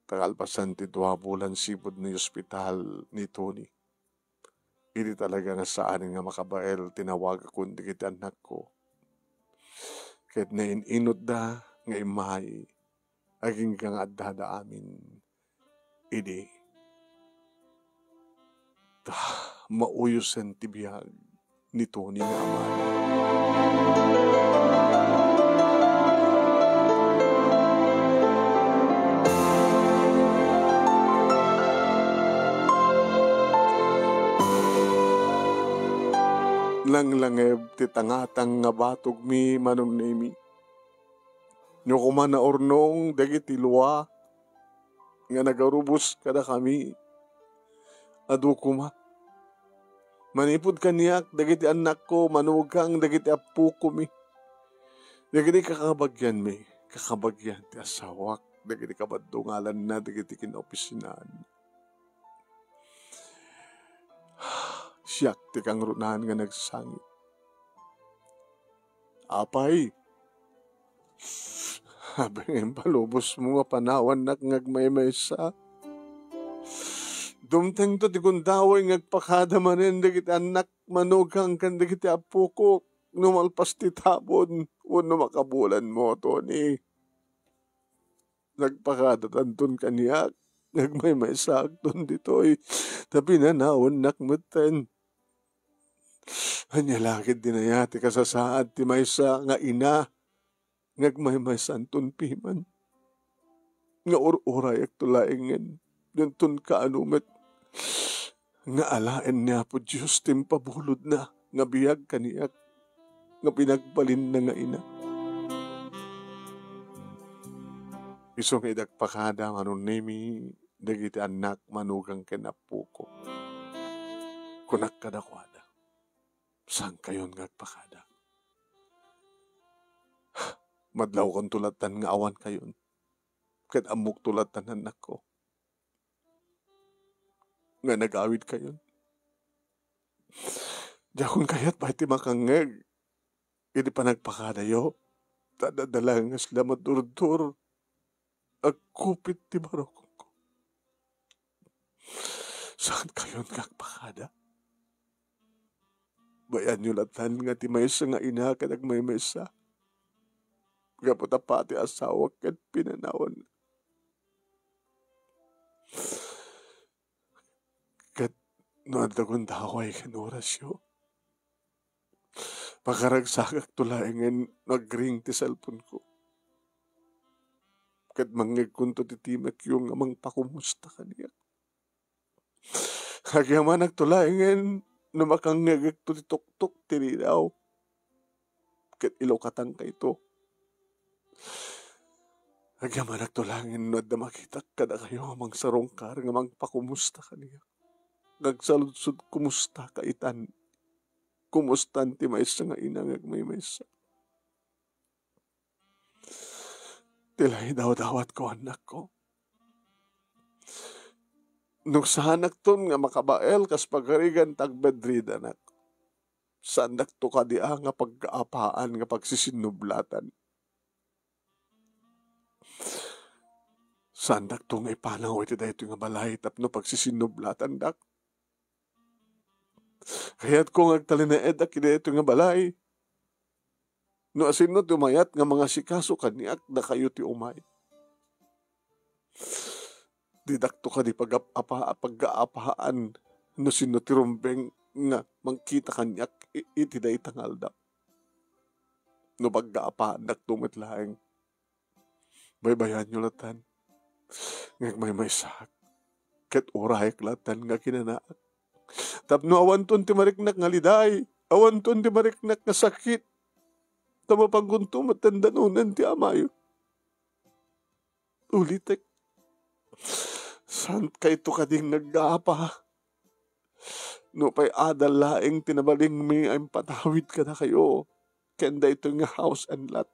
Ta kalpasan ti dua bulan sipud ni ospital ni Tony. Idi talaga nga saanen nga makabael, tinawagakon dagiti annakko. Ket nain-inotda nga immay, agingga nga addada amin idi ta mauyosen ti biag ni Tony nga amana. Langlangeb ti tangatang nga batogmi, Manong Nemi. No koma naurnong dagiti lua nga nagarubos kadakami, adu koma. Manipud kaniak, dagiti annakko, manugang dagiti appokomi, dagiti kakabagianmi, kakabagian ti asawak, dagiti kabaddungalanna, dagiti kinaopisinaan. Siak ti kangrunaan nga nagsangit. Apay, apay nga impalubosmo nga panawannak nga agmaymaysa. Dumtengto ti gundaway nga agpakada manen dagiti annak, manugang ken dagiti appokok no malpas ti tabon wenno makabulanmo, Tony. Nagpakadatanton kaniak nga agmaymaysaakton ditoy, ta pinanawannak metten. Ania la ketdi aya ti kasasaad ti maysa nga ina nga agmaymaysaanton piman, nga ur-urayakto laengen, denton kaano met nga alaen ni Apo Dios ti impabulodna nga biag kaniak nga pinagbalinna nga ina. Isu nga idi agpakada, Manong Nemi, dagiti annak, manugang ken appoko, kunak kadakuada, "Saankayon nga agpakada. Madlawkonto lattan nga awankayon, ket ammokto lattan, annakko, nga nagawidkayon. Diakon kayat pay ti makangngeg iti panagpakadayo, ta adda la nga sila madurdur, agkupit ti barukongko. Saankayon nga agpakada?" Bayanyo latan nga ti maysa nga ina ket agmaymaysa gapu ta pati asawak ket pinanawan. Ket no adda gundaway ken orasyo, pakaragsakakto laengen no agring ti cellphone-ko. Ket mangngegkonto ti timekyo nga mangpakumusta kaniak. Agyamanakto laengen no makangngegekto ti tuktok ti ridaw ket ilukatangkayto. Agyamanakto laengen no adda makitak kadakayo a mangsarungkar nga mangpakumusta kaniak. Nga agsaludsod, "Kumustaka itan? Kumustan ti maysa nga ina nga agmaymaysa?" Ti laydawdawatko, annakko, no saanakton nga makabael kas pagarigan ta agbedridanak, saandakto kadi a nga pagkaapaan nga pagsisinnublatan? Saandakto nga ipanaw iti daytoy nga balay tapno pagsisinublatandak? Kayatko nga agtalinaedak iti daytoy nga balay. No asino ti umayat nga mangasikaso kaniak, dakayo ti umay. Didakto kadi pagap-apa-, pagkaapaan no sino ti rumbeng nga mangkita kaniak i-, iti dayta nga aldaw. No pagkaapaandakto met laeng, baybayanyo latan nga agmaymaysaak ket urayek latan nga kinanaak. Tapno awanton ti mariknak nga liday, awanton ti mariknak nga sakit, ta mapankonto met ti danonen ti amayo. Ulitek, saankayto kadi nga aggaapa? Nupay adal laeng ti nabalingmi a impatawid kadakayo ken daytoy nga house and lot,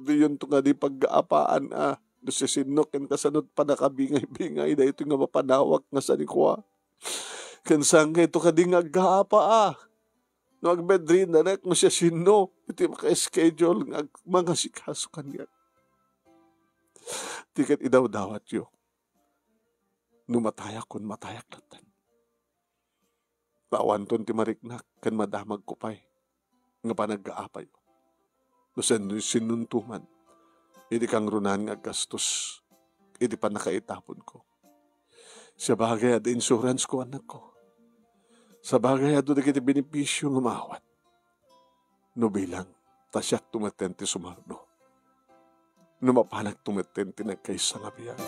diyonto kadi paggaapaan a no siasino ken kasano ti pannakabingay-bingay daytoy nga mapanawak nga sanikua? Ken saankayto kadi nga aggaapa a no agbedridanak no siasino iti maka-schedule nga ag-, mangasikaso kaniak? Ti ket idawdawatyo, no matayakon, matayak latten. Ta awanton ti mariknak ken madamagko pay nga panaggaapayo. No sen-, sinonto man iti kangrunan nga aggastos iti pannakaitaponko. Sabagay adda insurance-ko, annakko. Sabagay adda dagiti benepisio nga maawat. No bilang, ta siakto metten ti sumardo. No mapanakto metten ti nagkaysa nga biag.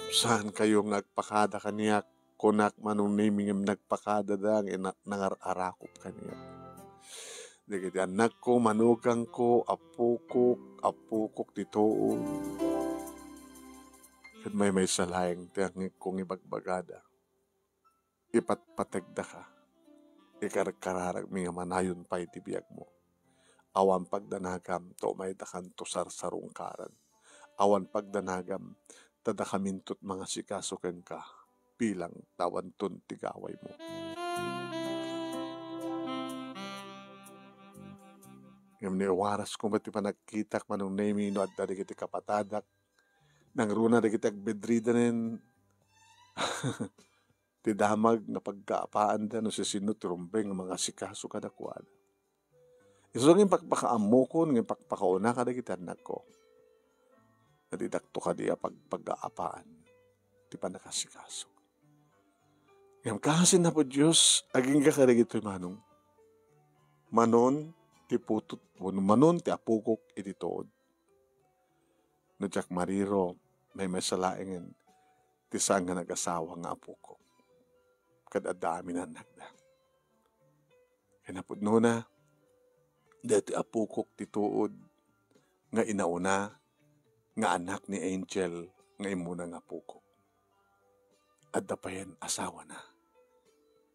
Saankayo nga agpakada kaniak, kunak, Manong Nemy, ngem nagpakadada nga ina-, nangar-arakop kaniak. Dagiti annakko, manugangko, apokok, apokok ti tuod. Ket maymaysa laeng ti angngegko nga ibagbagada. Ipatpategdaka, ikarkararagmi nga manayon pay ti biagmo. Awan pagdanagam ta umaydakanto sarsarungkaran. Awan pagdanagam ta dakaminto ti mangasikaso kenka bilang ta awanton ti gawaymo. Ngem no iwarasko met ti panagkitak, Manong Nemy, no adda dagiti kapatadak, nangruna dagiti agbedridanen, ti damag nga pagkaapaanda no siasino ti rumbeng nga mangasikaso kadakuada. Isu nga impakpakaammokon, nga impakpakauna kadagiti annakko. Nga didakto kadi a pag-, pagkaapaan ti pannakasikaso. Ngem kaasi, Apo Dios, agingga kadagitoy, Manong. Manon ti putotko, manon ti apokok iti tuod. No diak mariro, maymaysa laengen ti saan nga nagasawa nga apokok. Ket adda amin annakda. Ken napudnona, daytoy apokok ti tuod nga inauna nga anak ni Angel nga immuna nga apokok. Adda payen asawana.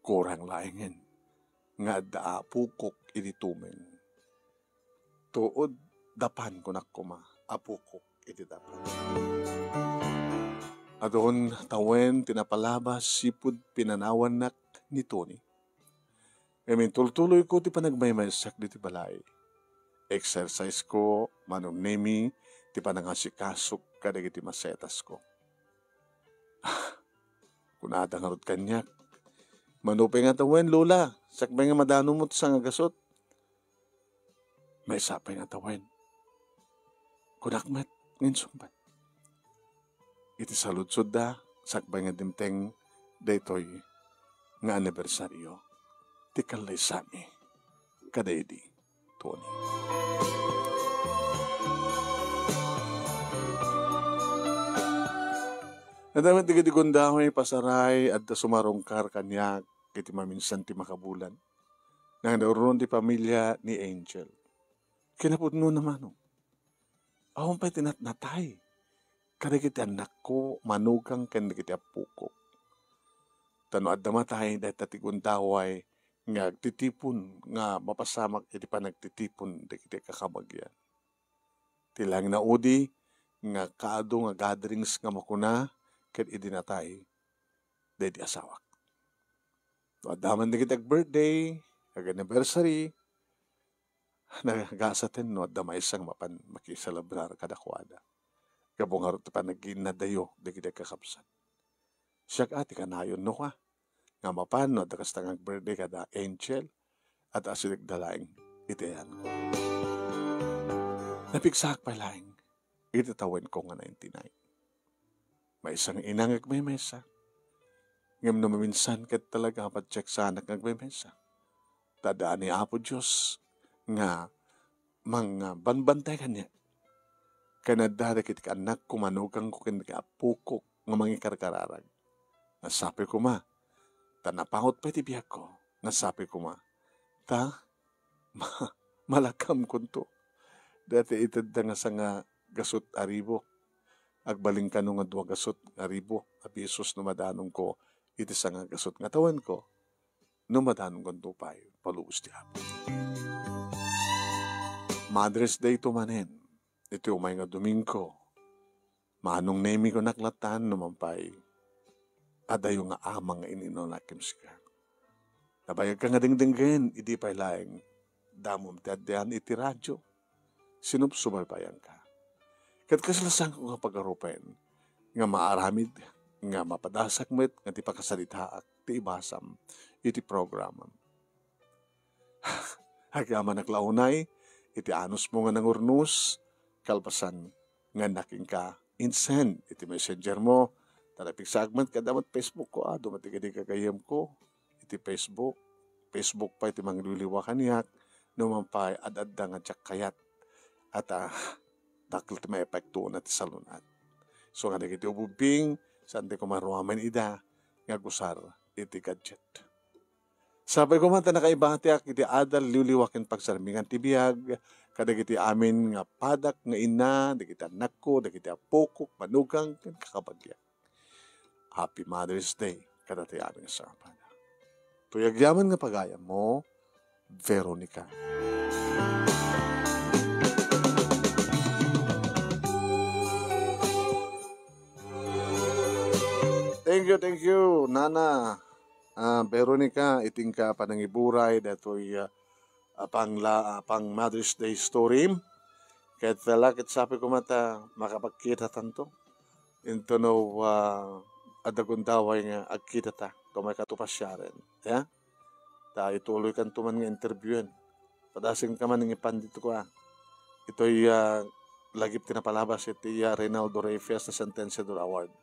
Kurang laengen nga adda apokok iti tumeng. Tuod, dapan, kunak koma, apokok iti dapan. Adun tawen ti napalabas sipud pinanawannak ni Tony. Ngem intultuloyko ti panagmaymaysak ditoy balay. Exercise-ko, Manong Nemy, ti panangasikasok kadagiti masetasko. Kunada ngarud kaniak, "Mano pay nga tawen, Lola? Sakbay nga madano mo ti sangagasut." "Maysa pay nga tawen," kunak met nga insungbat. Iti saludsodda, sakbay nga dimteng daytoy nga anibersario ti kallaysami kadaydi Tony. Adda met dagiti gundaway pasaray, adda sumarungkar kaniak iti maminsan ti makabulan. Nangdaruron ti pamilia ni Angel. Kinapudno na mano. Awan pay ti natnatay kadagiti annakko, manugang ken dagiti appoko. Ta no adda matay, dayta ti gundaway nga agtitipon nga mapasamak iti panagtitipon dagiti kakabagian. Ti laeng naudi nga kaadu nga gatherings nga makuna ket idi natay daydi asawak. No adda man dagiti ag-birthday, ag-anniversary, nagasaten no adda maysa nga mapan makiselebrar kadakuada. Gapu ngarud ti panagginnadayo dagiti agkakabsat. Siak a ti kanayon no ka, nga mapan no adda kasta nga ag-birthday kada Angel, at asideg da laeng iti ayanko. Napigsaak pay laeng iti tawenko nga ninety-nine. Maysa nga ina nga agmemesa. Ngem no maminsan ket talaga, patieksanak nga agmemesa. Ta adda ni Apo Dios nga mangbanbantay kaniak. Ken adda dagiti annakko, manugangko, ken dagiti appoko nga mangikarkararag. Nasapuy koma ta napangot pay ti biagko. Nasapuy koma ta ma-, malagkamkonto. Dayta itedda nga sangagasut a ribu. Agbalin kano nga dua gasut a ribu a pesos no madanonko iti sangagasut nga tawenko. No madanonkonto pay, palubos ti Apo. Mother's Day to manen. Iti umay nga Domingo, manong naimigunak latan no man pay adayo nga ama nga in-inanak kenka. Nabayagka nga dengdenggen, idi pay laeng damom ti addan iti radio. Sinupsubalbayanka. Ket kasla saanko nga pagarupen nga maaramid nga mapadasak met nga ti pakasalitaak ti ibasam iti programam. Agyamanak la unay iti anusmo nga nangurnos, kalpasan nga innak kenka, insend iti messenger mo. Ta napigsaak met, adda met Facebook ko, adu met dagiti gagayyemko iti Facebook. Facebook pay ti mangliwliwa kaniak, no man pay ad-adda nga diak kayat. At, ah, dakkel ti maepekto na ti salun-at. So, nga dagiti ububbing, saan ti kumaruaman ida nga agusar iti gadget. Sapay koma ta nakaibatiak iti adal, liwliwa ken pagsarmingan ti biag kadagiti amin nga padak nga inna, dagiti annakko, dagiti appokok, manugang, ken kakabagiak. Happy Mother's Day kadatayo amin nga sangapana. Toy agyaman nga pagayammo, Veronica. Thank you, thank you, Nana, ah, Veronica, iti inka panangiburay datoy, ah, a pangla-, a pang Mother's Day story. Ket, ah, la ket sapay koma ta makapagkitatanto. Intono, ah, adda gundaway nga agkitata, tumay ka to pasiaren. Ya? Ta ituloykanto man nga interviewen. Padasenka man nga ipandit ko, ah. Itoy, ah, lagip ti napalabas iti, ah, Reynaldo Reyes nga Sentenciador Award.